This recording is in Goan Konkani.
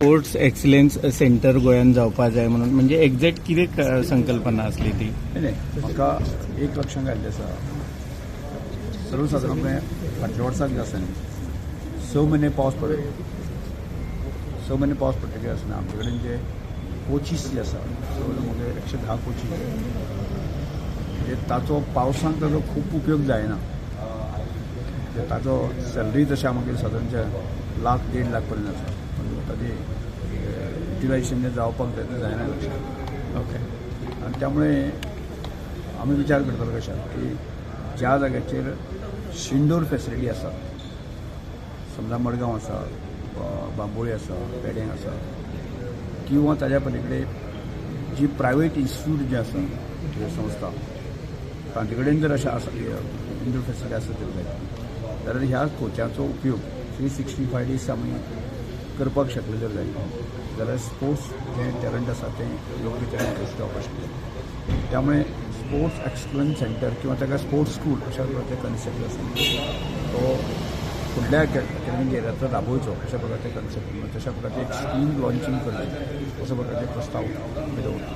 स्पोर्ट्स एक्सलन्स सेंटर गोंयांत जावपा जाय म्हणून, म्हणजे एक्झॅक्ट कितें संकल्पना आसली ती? नाही, म्हाका एक लक्षांत आयिल्लें आसा, सर्वसादारणपणे फाटल्या वर्साक जें आसा न्ही, 6 म्हयने पावस पडलो. 6 म्हयने पावस पडटकीर आसतना आमचे कडेन जे कोचीस जे आसा, म्हगे 110 कोचीस, म्हणजे ताचो पावसांत ताचो खूब उपयोग जायना. म्हणजे ताचो सॅलरी तशें आमगेर सादारणचे लाख 1.5 लाख पर्यंत आसा, पूण ताजी युटिलायझेशन जें जावपाक जाय तें जायना लक्षांत. आनी त्यामुळे आमी विचार करताले कशें की ज्या जाग्याचेर इंडोर फेसिलिटी आसा, समजा मडगांव आसा, बांबोळी आसा, पेडेंग आसा, किंवा ताज्या पलीकडे जी प्रायवेट इन्स्टिट्यूट जे आसा, जे संस्था, तांचे कडेन जर अशें आसा इंडोर फेसिलिटी आसा तर जायत जाल्यार ह्या कोचाचो उपयोग 365 दीस आमी करपाक शकले जर जायत जाल्यार स्पोर्ट्स जें टॅलंट आसा तें योग्य तरेन विकसीत जावपाक शकता. त्यामुळे स्पोर्ट्स एक्सलन्स सेंटर किंवा ताका स्पोर्ट्स स्कूल अशा प्रकारचे कन्सेप्ट आसा तो फुडल्या अकॅडमीक एरियांतलो राबोवचो अशा प्रकारचे कन्सेप्ट, तशा प्रकारचे एक स्कीम लॉन्चिंग करचें, अशा प्रकारचे प्रस्ताव आमी दवरता.